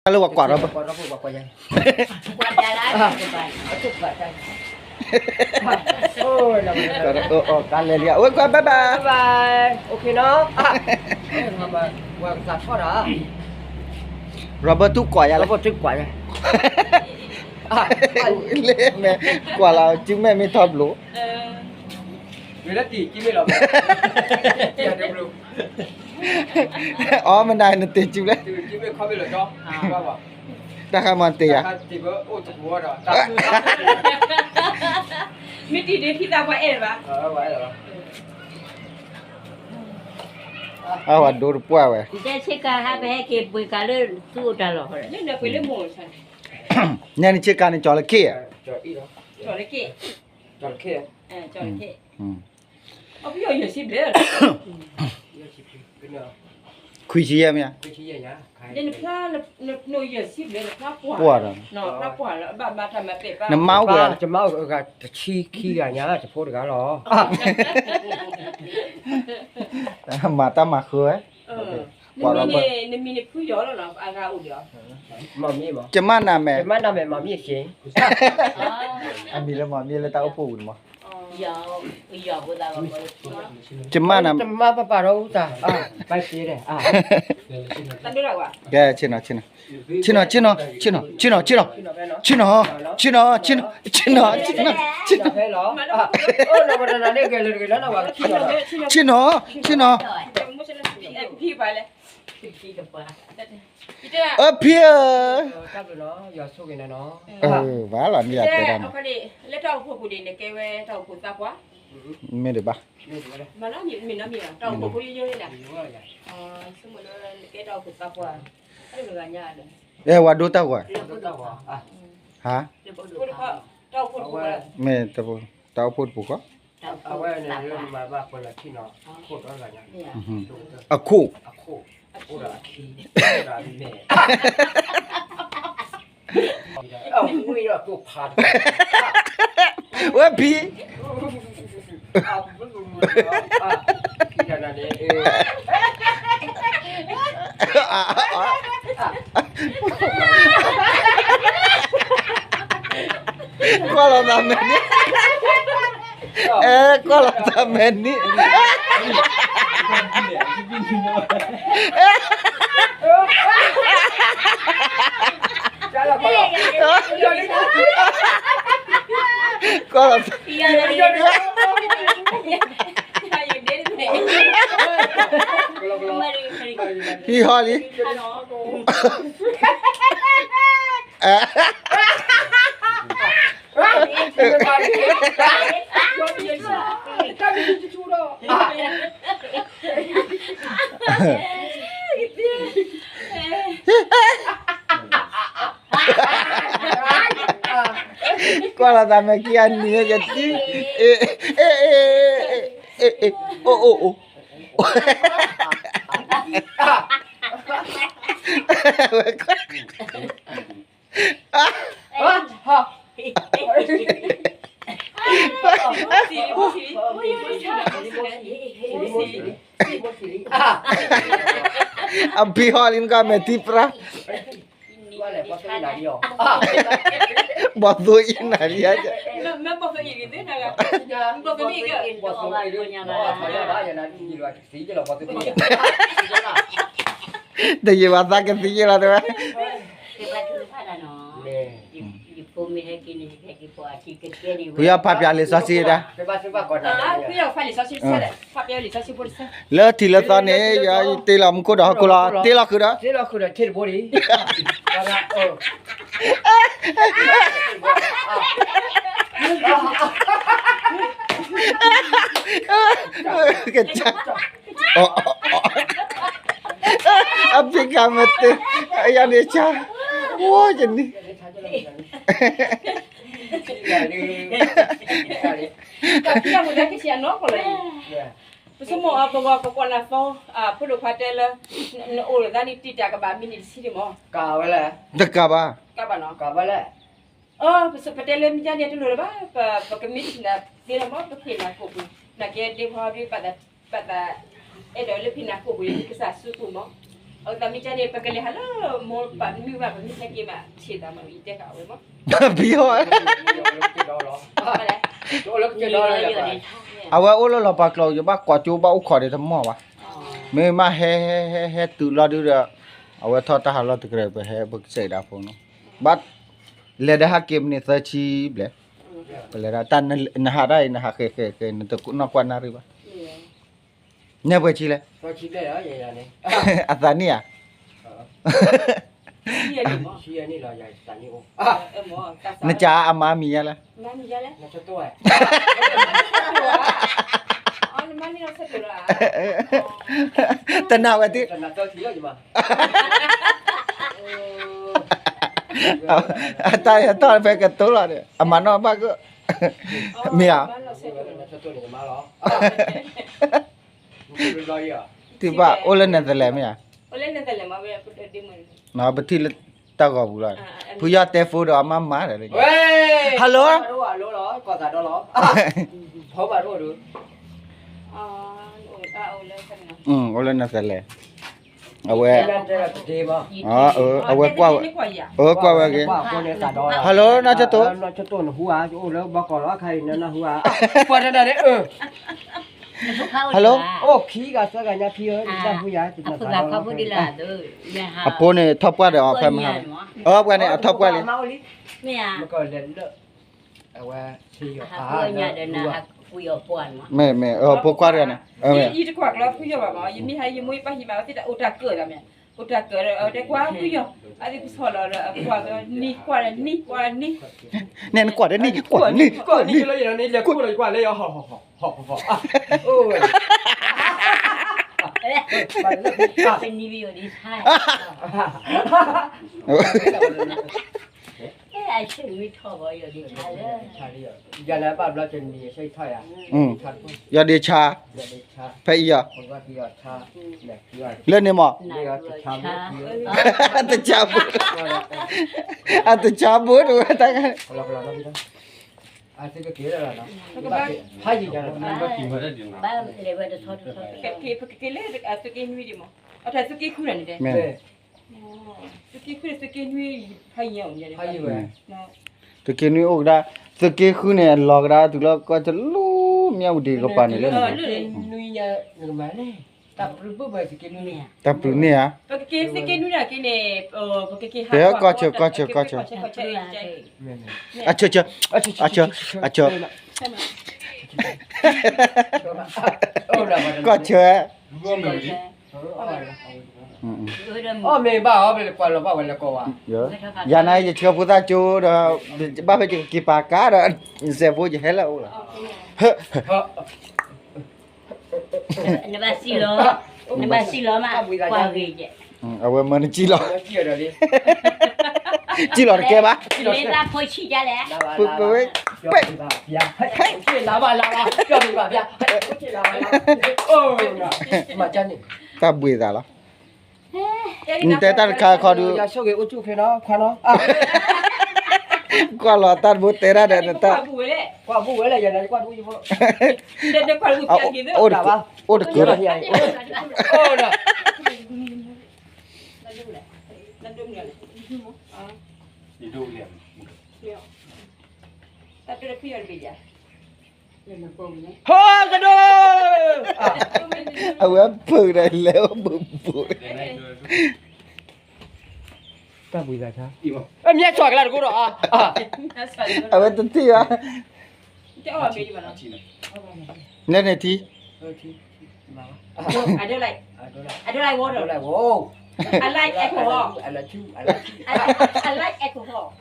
လၢဝၤကွၢ်ထီၣ်, ကွၢ်ထီၣ်, ကလဲၤလံ, အဝဲကွၢ် bye bye, နီၤ, Robert တူၢ်ကွၢ်ယၤလီၤ, လၢမဲာ် ကွၢ်လီၤစုမဲာ်မ့ၢ်ထီဘျိး, အီ မနၤနတ့ၢ်စုလဲၣ်, တၢ်ခါမၤတ့ၢ်ယၤ, မ့ၢ်တံၤဒ့ဖံသးပှၢ်အဲၣ်ဘၣ်, အဝဲဒိတပှၢ်ဝဲ, ညါန့ၣ်ဆ့ကၤန့ၣ် ကၠီၤလၢခ့ၣ်ဧါ, ခွံဆံယဲၢ်မ့ၢ်ဧါ, ပှၢ်ဒီး, နမါအိၣ်ဝဲ, တဆံခံဂၤညါ တဖိတဂၤလီၤ, မၤတၢ်မၤဃုဝဲ, နမံၤန့ၣ်ဖုယီၤလီၤ, ကမၣ်နၤမဲာ်, အမံၤလၢမၤမံၤလၢတၢ်အိၣ်ဖှိၣ်ပူၤန့ၣ်မး, ကမၣ်နၤ, ကမၣ်ပပၢ်ဒီးအူတၢ်, ကဲ, ဆ့ၣ်နီၤ, ဆ့ၣ်နီၤ, ဆ့ၣ်နီၤ, ဆ့ၣ်နီၤ, ဆ့ၣ်နီၤ, ဆ့ၣ်နီၤ, ဆ့ၣ်နီၤ, ဆ့ၣ်နီၤ, ဆ့ၣ်နီၤ, ဆ့ၣ်နီၤ, ဆ့ၣ်နီၤ, ဆ့ၣ်နီၤ, ဆ့ၣ်နီၤ, အဖံဧၢ, ဘၣ်လီၤမ့ၢ်ယတဲဒၣ်န့ၣ်, လၢတၢ်အိၣ်ဖှိၣ်ပူၤန့ၣ် နကဲဝဲတၢ်အိၣ်ဖှိၣ်သးပှၢ်, မ့ၢ်ဒံးဘၣ်, မ့ၢ်နီတမံၤဘၣ်, တၢ်အိၣ်ဖှိၣ်ဖိယိယိန့ၣ်, ဆိကမိၣ်လၢနကဲတၢ်အိၣ်ဖှိၣ်သးပှၢ်, အဲၣ်ဝဲဒိတၢ်ဂီၤ, ဟါ, မ့ၢ်တၢ်အိၣ်ဖှိၣ်တပူၤဃီ, အခိၣ်, ဝဲဖံ ကွၢ်လီၤသးမဲာ်နံၣ်, အဲ ကွၢ်လီၤသးမဲာ်နံၣ်, ကွၢ်လီၤသး, ဟံးဟီၣ်လံ, ကွၢ်လီၤသးမဲာ် ခံဂၤနံၤ ယတံၤ, အ့ အ့ အ့ အ့ အ့ အိၣ် အိၣ် အိၣ်, အဖံဟီၣ်လံနကမဲာ်ထံပြါ, ဘီၣ်သိၣ်အံၤနၤလံ, တယံာ်ဘၣ်သးကသံယဲလီၤတဲဝဲ, ဖုယီၤဖးပၠးလံာ်စီဆှံဒၣ်, လၢထံးလၢသီန့ၣ် ယတ့လီၤမူခိၣ်ဒီးဟီၣ်ခိၣ်လီၤ, တ့လီၤဃုာ်ဒီး ကစၢ်, အဖံကၤမ့ၢ်တ့, အယၤန့ၣ်ကၢ်, ဝီယနံၤ, ပဆိကမိၣ်အီၤ ပဝဲပကွၢ်နၤသီ, ဖိဒိၣ်ခွါတဲလၢ နအိၣ်လိာ်သးန့ၣ် တံာ်တာ်ကဘၣ်မံးနံးတဆံဒံးမး, တကးဘၣ်, တကးဘၣ်, ပတဲလၢမ့ၢ်ဒ်န့ၣ်တလိၣ်လၢၤဘၣ်, ပကမ့ၢ်ထံၣ်နၤသ့လီၤမး ပဖံးနၤကိာ်ပူၤ, နကဲဒ့ဖီဒ် ဘၣ်သး အဲၣ်ဒိးလၢဖံးနၤကိာ်ပူၤန့ၣ် ကစၢ်စူးကိာ်မး, အသးမံကန့ၣ် ပကလဲၤဟးလၢ မိၢ်ပၢ်မုၢ်ဘၣ် ပမ့ၢ်ဟဲက့ၤဘၣ် ဆံးသးမး ယတဲဃာ်အဝဲမး ဘံဟီ အဝဲအိၣ်လၢလီၤပာ်ကျိၤ ယဘၣ်ကိးကၠိဘၣ်အိၣ်ခိးဒီးတမီၢ်ဘၣ်. မ့ၢ်မးဟဲဟဲဟဲဟဲတုၤလီၤဒုဒီး အဝဲထီၣ်တၢ်ဟးလီၢ်တကြၢး ပဟဲပကစဲးဒၣ်ဖိနီၤ ဘၣ် လဲၤဒီးဟးက့ၤမံးနံးသၢဆံဘျဲၣ် ပလဲၤဒၣ်တၢ်နဟးတၢ်အံၤ နဟးဃဲးဃဲးဃဲး နတနီၢ်ကွၢ်နၢ်ရံၣ်ဘၣ် နဲၣ်ပှဲၤဆံလဲၣ် အသးနံၣ်ဧါ နကးအမါမံၤယါလဲၣ် တနာ်ဝဲသ့ အတၢ်ယတီၢ်ဖဲကတိၤလီၤဒီး အမၤနီၣ်ဘၣ်က မ့ၢ်ဧါ ထံၣ်ဘၣ်အိၣ်လၢနဲၣ်သလဲၣ်မ့ၢ်ဧါ ပထံၣ်လၢတၢ်ဂီၤပူၤလီၤ ဖုယီၢ်တဲဖိဒီးအမါမၤဒီး hello အိၣ်လၢနဲၣ်သလဲၣ် အဝဲ အဝဲကွၢ်ဝဲ အဝဲကွၢ်ဝဲက့ၤ hello နီၢ်ကတိၤ hello အိၣ်ခံဂၤသၢဂၤညါခံ အဖိန့ၣ်ထီၣ်ပှၢ်ဒီးအီၤဖဲမဟါ အပှၤန့ၣ်အထီၣ်ပှၢ်လံ အဝဲ မ့ၢ်မ့ၢ် ဖိခွါတဂၤန့ၣ် ယတကွၢ်ကျီဖုယီၢ်ဘၣ်မး ယမ့ၢ်ဟဲယမိၢ်ယပၢ်ဟံးမး အဝဲသ့ၣ်တၢ်အိၣ်တၢ်ကၢၢ်သးမ့ၢ် အိၣ်တၢ်ကၢၢ်ဒီး အဝဲတဲကွၢ်ဖုယီၢ် အသ့ၣ်ကဆီၣ်လီၤဒီး အကွၢ်နံၤ ကွၢ်နံၤ ကွၢ်နံၤ နဲနကွၢ်ဒီးနံၤ ကွၢ်နံၤ ကွၢ်နံၤ ကွၢ်နံၤ ယီၢ်ဒ့ဆါ ဖဲအံၤယီၢ် လၢန့ၣ်မး တဆါဘိ အတဆါဘိ တဝဲတၢ်ဂၤ ပကက့ၤလၢအသုးက့နွံဒံးမး အတၢ်သုးက့နွံ သုးက့နွံအိၣ်ကဒါ သုးက့ဃုန့ၣ် လီၤကဒါတုၤလၢကီၢ်တလူ မၠၣ်ဝတံၤကပၤန့ၣ်လၢ တၢ်ပျုၤန့ၣ်ဧါ ပကက့ၤ ကီၢ်ဆၢ ကီၢ်ဆၢ ကီၢ်ဆၢ အဆၢ အဆၢ အဆၢ အဆၢ ကီၢ်ဆၢ အီၣ်မ့ၢ်ဘၣ်အီၣ်မ့ၢ်လၢကွၢ်လီၤဘၣ်ဝဲလၢကီၢ်ဝါ ယၤနၤယဆှၢဖိသၣ်ကၠိဒီး ဘၣ်ဖဲယကက့ၤပာ်ကါဒီး စဲးဖိယဟဲလၢအအိၣ်လီၤ နဘၣ်စံၣ်လီၤ နဘၣ်စံၣ်လီၤမး ကွၢ်ဂ့ၤကဲ အဝဲမၢနစံၣ်လီၤ စံၣ်လီၤတကဲဘၣ် မ့ၢ်တၢ်ဖိဆံးဒ်လဲၣ် ပဝဲ ပ တၢ်ဘှ့းသးလီၤ နတဲတၢ်တခါခီဒု ကွၢ်လီၤတၢ်တဘိတဲတၢ်ဒီးနတၢ် အိၣ်တကၢဒီး အဝဲဖုးဒီးလဲၤအိ�်ဘူးဘူး တၢ်ဘှံးသးဆါ အဝဲတထံၣ်ဘၣ် လဲၣ်န့ၣ်ထံ I don't like, I don't like water. I like alcohol. I like alcohol. I like alcohol.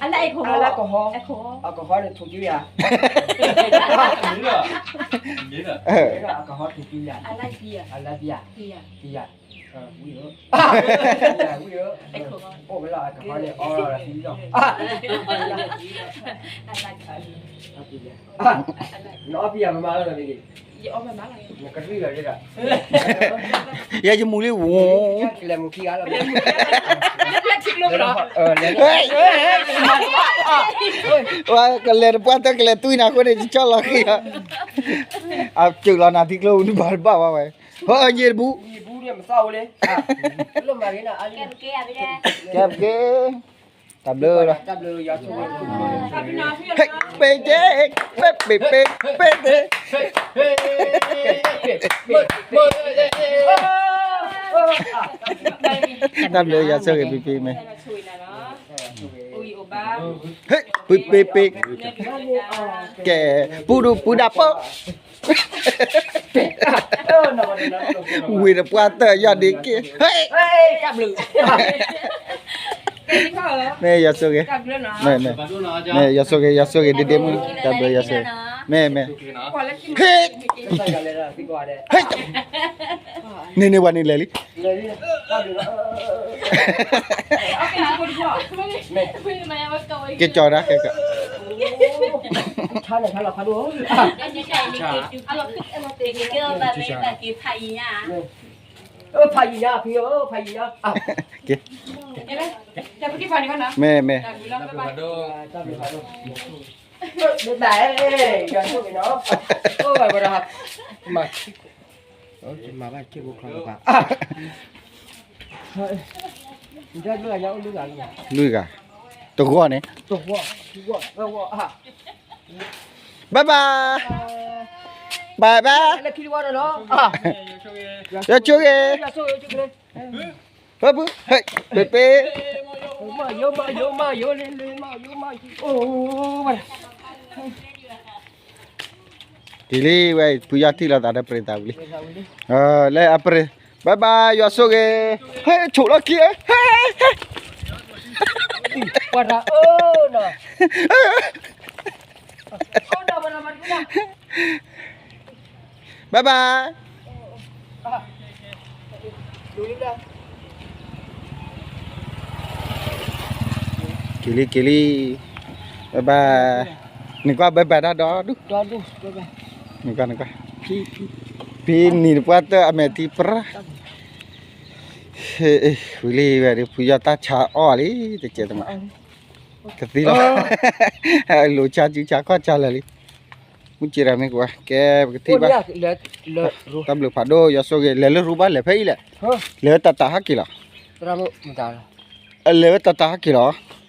I like alcohol. Alcohol. Alcohol န့ၣ် ထူၣ်ကံယၤ Alcohol ထူၣ်ကံယၤ I like beer. I like beer. Beer. Beer. ဝံၤဧၢ ဝံၤဧၢ အိၣ်ဝဲလီၤ alcohol န့ၣ် အီလီၤသံလီၤ I like beer. နအီၣ်ပံယၤမမါလီၤန့ၣ် ယအီၣ်မမါလီၤ ယဲယမူလံဝိ ကလဲၤမူခံဂၤလီၤ ကလဲၤတပှၢ်တၢၢ်ကလဲၤတွံၢ်နၤအဃိန့ၣ် ယကၠီလီၤဃံၤ အစၢၢ်လီၤနၤထံကျိ နဘၣ်တဘၣ်ဝဲဝဲ ဟိယ့ၣ်တဘူ ကဲပက့ၤ, တၢ်ဘျုးလီၤ. ဟဲ့, ပ့ၤက့ၤ, ပ့ၤပ့ၤ, ပ့ၤပ့ၤ, တၢ်ဘျုးယွၤဆိၣ်ဂ့ၤပံပံမ့ၢ်, ဟဲ့, ပ့ၤပ့ၤပ့ၤ, ကဲ, ပူၤဒူပူၤဒၣ်ပၢၢ် ဝံၤဒီးပှၤတၢၢ်ယီၢ်ဒ့က့ၤ, ဟဲ့, မ့ၢ်ယွၤဆိၣ်ဂ့ၤ, မ့ၢ်, မ့ၢ်ယွၤဆိၣ်ဂ့ၤ, ယွၤဆိၣ်ဂ့ၤဒ့ဒ့မုၣ်, တၢ်ဘျုးယွၤဆိၣ်ဂ့ၤ, မ့ၢ်, မ့ၢ်, ဟဲ့, ဟဲ့, န့ၣ်န့ၣ်ဝဲန့ၣ်လဲၤလံ က့ၤကၠီၤဒၣ်က့ၤကၠီၤ, ဖးယံၤညါဖံဧၢ, ဖးယံၤညါ, မ့ၢ်, မ့ၢ်, လွံၢ်ဂၤ, တဂီၢ်န့ၣ်, bye bye, bye bye, ယွၤဆိၣ်ဂ့ၤ, ပပူၤ, ဟဲ့, ပ့ၤပ့ၤ က့ၤလံဝဲ ဖုယီၢ်ထံၣ်လိာ်သးဒီးပြ့ၤသးဝံၤလံ, လၢအပြ့ၤ, bye bye ယွၤဆိၣ်ဂ့ၤ, ဟဲ့ ဆိးလီၤခံ, ပှၤတၢ်အၢနီၤ bye bye က့ၤလံ က့ၤလံ, bye bye, နကွၢ် bye bye တၢ်ဒီဒူၣ်, နကွၢ် နကွၢ်, ဖံနံၤတပှၢ်တၢၢ်အမဲာ်ထံပြၢ်, ဝံၤလံဝဲဒီး ဖုယီၢ်တၢ်ဆါအီၣ်လံ တကဲတမး, ကသံလီၤ, လိၤဆါစုဆါခီၣ်ဆါလၢာ်လံ, မုၢ်စ့တၢ်မ့ၢ်ကွၢ် ကဲပကထံၣ်ဘၣ်, တၢ်ဘျုးဖးဒိၣ် ယွၤဆိၣ်ဂ့ၤ လဲၤလၢရူဘၣ် လဲၤဖဲအံၤလဲၣ်, လဲၤဝဲတၢ်တၢ်ဟဲက့ၤလီၤ, လဲၤဝဲတၢ်တၢ်ဟဲက့ၤလီၤ